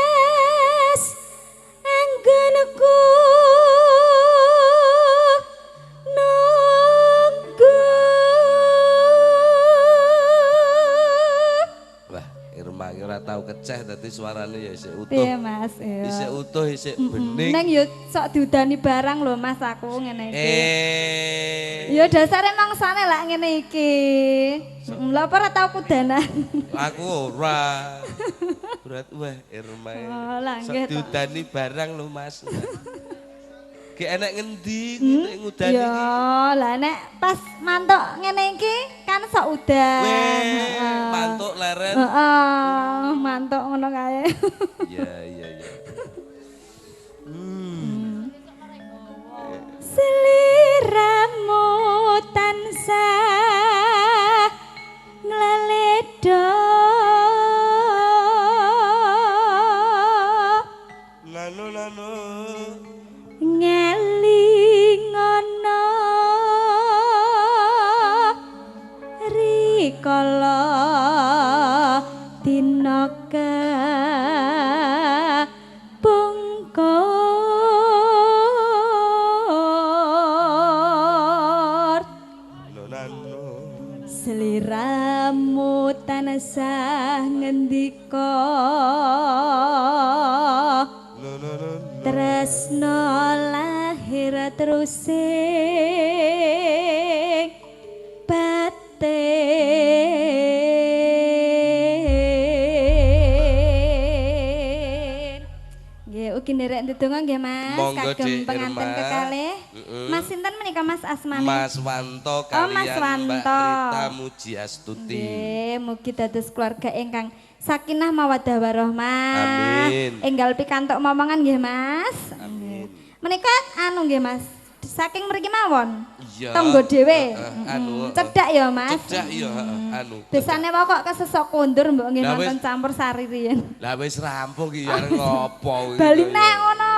Lawas-lawas anggonku nunggu. Wah, Irma iki ora tau keceh, dadi suarane ya isih utuh. Piye, Mas? Iya. Isih utuh, isih bening. Neng yo sok diudani barang lho, Mas, aku ngene iki. Eh. Ya dasare mangsane lak ngene iki. Lha apa ora tau kudanan? Aku ora. Berat, wah, Irma. Oh, lah Sok nggih to. diudani barang lho, Mas. Ki enek ngendi nek ngudani Ya, iki? Lah nek pas mantuk ngene iki kan sok udan. Weh, mantuk leren. Heeh, mantuk ngono kae. Iya. Seliramu tansah ngleledok. Nano nano. Ngelingono rikala dina kepungkur. Nano nano. Seliramu tansah ngendika, No no no. tresno lahir terus sing batin. Nggih, ugi nderek ndedonga nggih, Mas, Monggo, kagem Dik pengantin Irma. Kekalih. Mas sinten menika, Mas, asmane? Mas Wanto Oh, Mas kalian Mbak Wanto. Rita Mujiastuti. Nggih, mugi dados keluarga ingkang sakinah mawaddah warahmah. Amin. Enggal pikantuk momongan nggih, Mas. Amin. Menika anu nggih, Mas, saking mriki mawon. Iya. Tangga dhewe. Heeh, anu, heeh. Cedhak ya, Mas. Cedhak iya, heeh, anu. Desane wae kok kesesok kondur mbok nggih Lah, nonton campur sari riyen. Lah wis rampung iki arep ngopo iki? Bali nek ngono.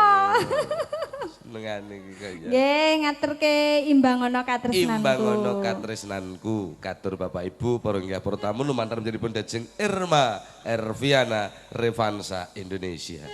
Senengane iki kaya. Nggih, ngaturke imbangono katresnanku. Imbangono katresnanku, katur Bapak Ibu, para inggih para tamu lumantar menjadi pun dajeng Irma Erviana Revanza Indonesia.